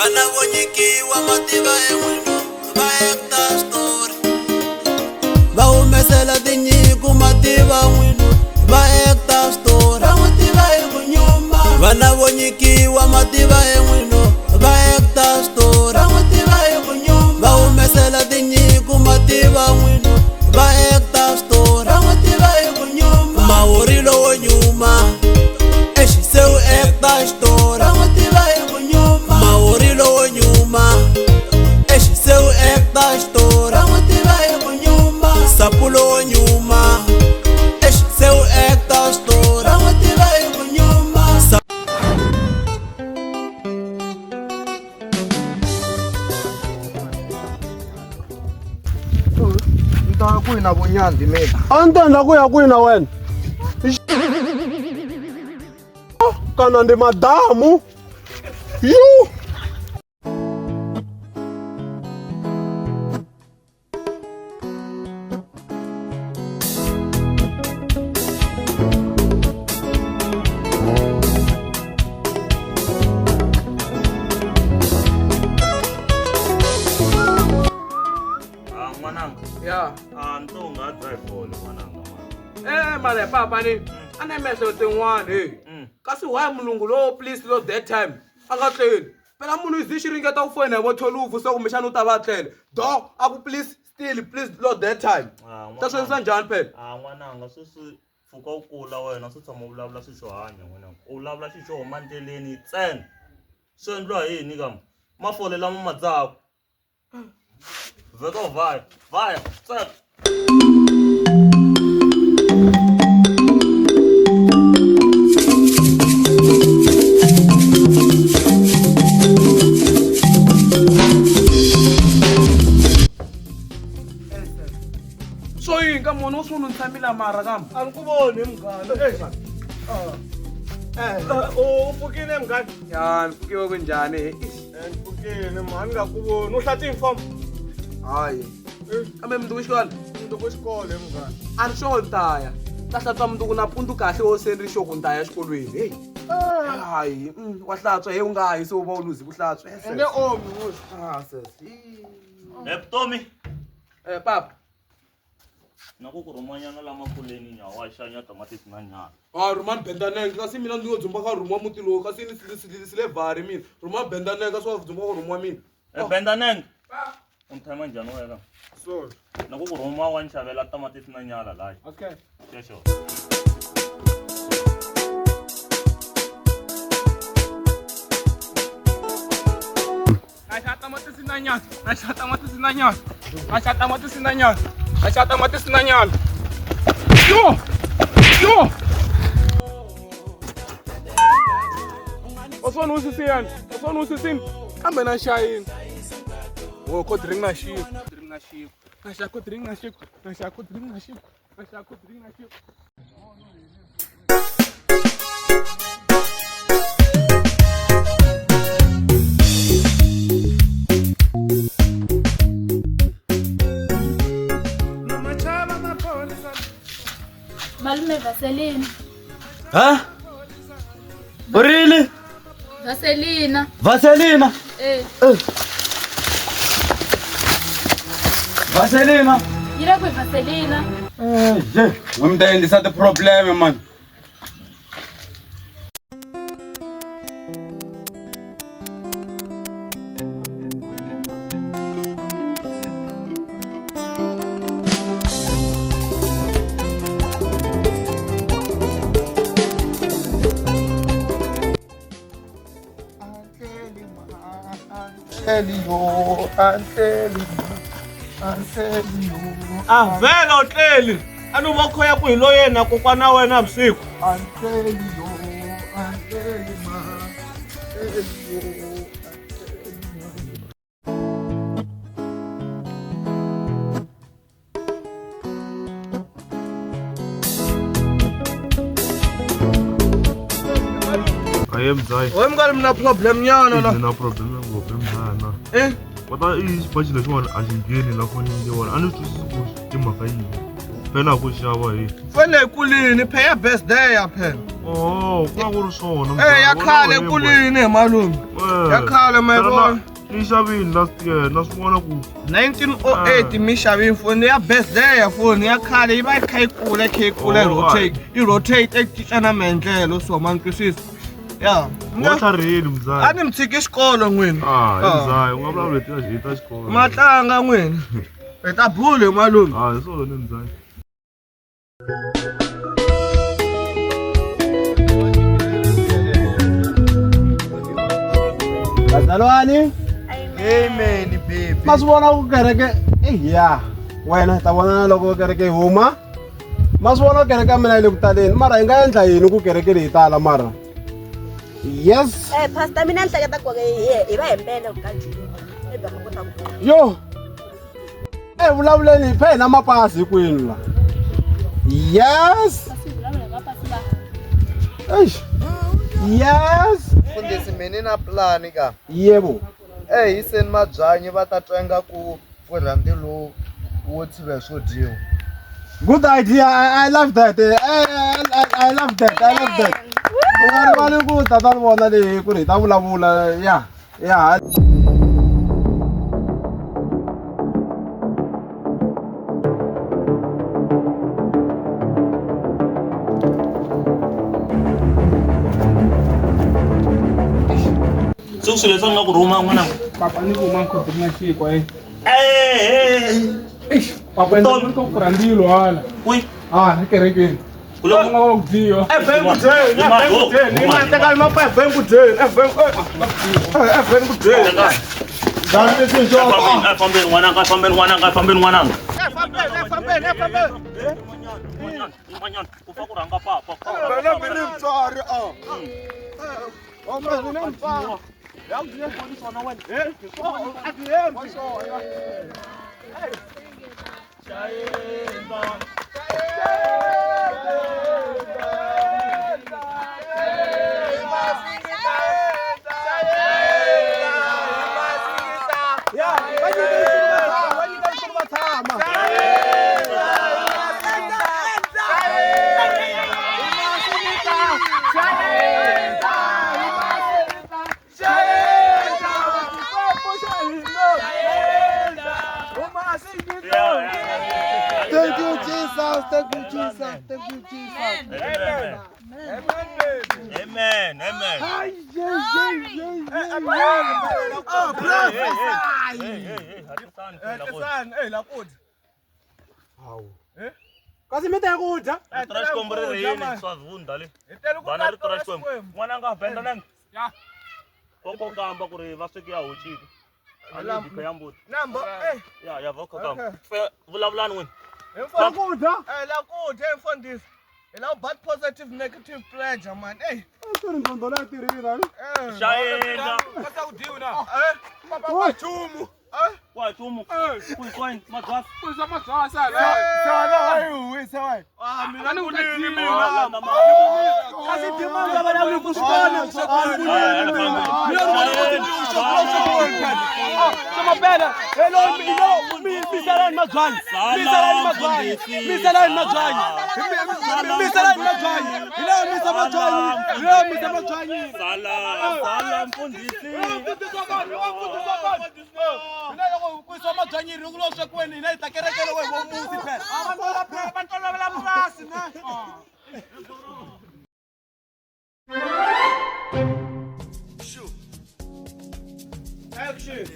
Vana vo nyikiwa mativa en'wina va acta story. Va humesela tinyiko mativa n'wina va acta story. Va n'wi tiva hi ku nyuma. Vana vo nyikiwa mativa en'wina va acta story. Va n'wi tiva hi ku nyuma. Va humesela tinyiko mativa n'wina va acta story. Va n'wi tiva hi ku nyuma. Mahori lowo nyuma. Exi se u acta xitori. Va n'wi tiva hi ku nyuma. Mahori lowo nyuma. Exi se u acta xitori. Va n'wi tiva hi ku nyuma. Sapu lowo nyuma. Exi se u acta xitori. Va n'wi tiva hi ku nyuma. Ni ta kwihi na vunyandi mina? A ni ta endla ku ya kwihi na wena? Kana ndi madamu. Yu! Ah, n'wananga ya a ni to nga drive bolo n'wananga mani eh mara papa ni a ni miehleketo yin'wana he kasi why mulungu lowo please lo that time a nga tleli phela munhu izi xi ringeta ku foyina hi vo tholufu se kumbexana u ta va a tlele do a ku please still please lo that time Ah, ta swi endlisa njhani phela a n'wananga sweswi pfuka u kula wena swi tshama u vulavula swilo swo hanya n'wananga u vulavula xilo xo huma ndleleni ntsena swi endliwa hi yini kambe mafole lama ma dzaku vheta u vhaya vhaya ntsena. Swo yini ka mona u swi ni tshamile mara kambe A ni ku voni munghana. Eh, u pfukile munghana? Ya ni pfukiwe kunjhani he? Eh, ni pfukile mhani nga ku voni. U hla ti-uniform? Hayi kambe mundzuku xikolo. Mundzuku xikolo he munghana. A ni sure ni ta ya ta hlantswa mundzuku nampundzu kahle wo se ni ri sure ku ni ta ya xikolweni heyi. Hayi wa hlantswa he u nga yi se u va u luzi ku hlantswa. U nge omi musi. Ah sis. He vutomi Eh papa. Na ku ku rhumanyana lama kuleni nyawa xanya tamatisi na nyala. Ah rhumani bendanenge kasi mina ndzi yo dzumba ka rhumiwa muti lowu kasi ni silevhari mina rhuma bendanenge kasi wa dzumba ka rhumiwa mina. E bendanenge u ni thema njhani wena? Sorry. Na ku ku rhuma wa ni xavela tamatisi na nyala laya. Okay. Xexo. Na xa tamatisi na nyala, na xa tamatisi na nyala, na xa tamatisi na nyala, na xa tamatisi na nyala. Yo! Yo! U swi vona u sisiyani, u swi vona u sisini, kambe na xayini. Wo ko drink na xikwa, drink na xikwa, na xa ko drink na xikwa, na xa ko drink na xikwa, na xa ko drink na xikwa. Malume Vaseline. Ha? U rini? Vaselina. Vaselina? Eh. Vaselina? Yi le kwihi Vaselina? Eh, je, n'wi mi ta endlisa ti-problem mani. A vhela u tleli a ni va khoya ku hi lo yena kokwana wena vusiku. Aye mzai. Wewe mngani mna problem nyana la. Mina problem ya ngopfu mzana. Eh? Kota i xipachi lexiwani a xi ngheni la fonini leyiwani a ni swi twisisi ku i mhaka yini. Phela ku xava hi. Fane kulini phe ya birthday ya phela. Oh, ku va ku ri swona. Eh, ya khale kulini hi malume. Ya khale ma yi vona. Ni xavini last year na swi vona ku 1908 mi xavini foni ya birthday ya foni ya khale yi va yi kha yi kula yi kha yi kula yi Oh, rotate yi rotate yi cinca na maendlelo so ma ni twisisa ya wa tlharihile mzaya. A ni mi tshiki xikolo n'wina. Ah, Ah. mzaya, u nga vulavula hi ta xikolo. Ma tlanga n'wina. Hi ta bula hi malume. Ah, hi swona mzaya. Bazalwane Amen baby. Ma swi vona ku kereke eya wena hi ta vonana loko kereke yi huma ma swi vona ku kereke ya mina yi le ku taleni mara hi nga endla yini ku kereke leyi tala mara yes Eh, pastor mina ni hleketa ku ri hi va hembele ku ka June. Maybe va nga kota ku vona. yo e vulavuleni hi phe hina mapasi hinkwenu la yes eish yes Mfundhisi mina na plan ka. yebo Eh hiseni mabyanyi va ta twa ingaku pfurha mbilu wo tshiva swo dyiwa. Good idea. I love that. I love that. I love that. U nga rivali ku tata ni vona leyi ku ri hi ta vulavula ya ya. Se swilo leswi a ni nga ku rhuma n'wananga. Papa ni kuma nkhoto na xikwa eh. Eh. Eish, papa ni ko pfurha ndzilo hala. Kwi? Ah, ni kerekeni. Ku nga va ku dyiwa. Evheni ku dyeni, evheni ku dyeni, i mani teka mapa evheni ku dyeni, evheni evheni ku dyeni. Fambeni n'wananga, fambeni n'wananga, fambeni n'wananga. Fambeni, fambeni. N'wanyana, u fa ku rhanga papa. Wena mi ni mutswari a. Oh, mi ni mutswari. Ya ku dyile swona wena. Eh, a ti hembi. Thank you Jesus, thank you Jesus, thank you Jesus. Amen. Amen. Amen. Oh, prophesy. Hey, hey, hey, hatlisani phela ku. Hatlisani, eh la ku dya. Hawu. Kasi mi ta ku dya? Rito ra Xikwembu ri ri yini swa vunda le. Bana rito ra Xikwembu. N'wananga benda nanga. Ya. Koko kamba ku ri va sweki ya hoxile. A ya mbuti. Nambo, eh. Ya, ya va kamba. Vulavulani n'wina. La ku dya. Eh, la ku dya mfundhisi. Hi la bad positive negative pleasure man. Eh. Tori ndzondho leyi tirhile ani? Xayenga. Kasa ku dyiwi na. Eh, papa kwa chumu. Eh, kwa chumu. Ku swine mabyasi. Ku swa mabyasi ala. Sana hayi huwisa wayi. Ah, mina ni kulini mina. Kasi dimanga va lava ku swi vona. Mapela, hello, misalani mabyanyi, misalani mabyanyi, misalani mabyanyi, misalani mabyanyi, hi laha misa mabyanyi, hi laha misa mabyanyi. Sala, sala mfundhisi. Hina loko ku yisiwa mabyanyi ri ku lo swekiweni hina hi ta kerekele wehe vo muti phela. Va tolovela purasi na. Action.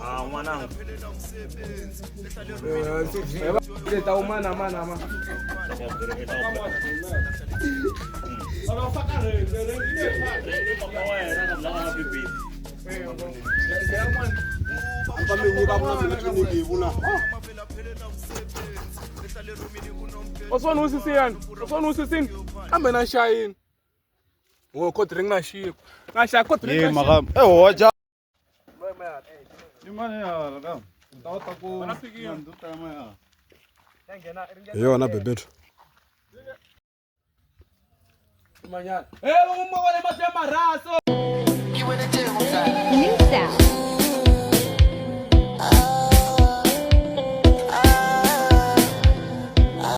Ah, n'wananga. Ta umana mana ma. Va mi nyika ku na mina tliliniki yi vula. U swi vona usisiyani, u swi vona usisini kambe na xayini. Wo cold drink na xikwa. Na xa cold drink. Ye na xikwa. maka. Eh hoja. Imani ya ka. Ta ta ku. Hi yona bebeto. Manyana. Eh, va n'wi vona mahlweni maraso. New sound.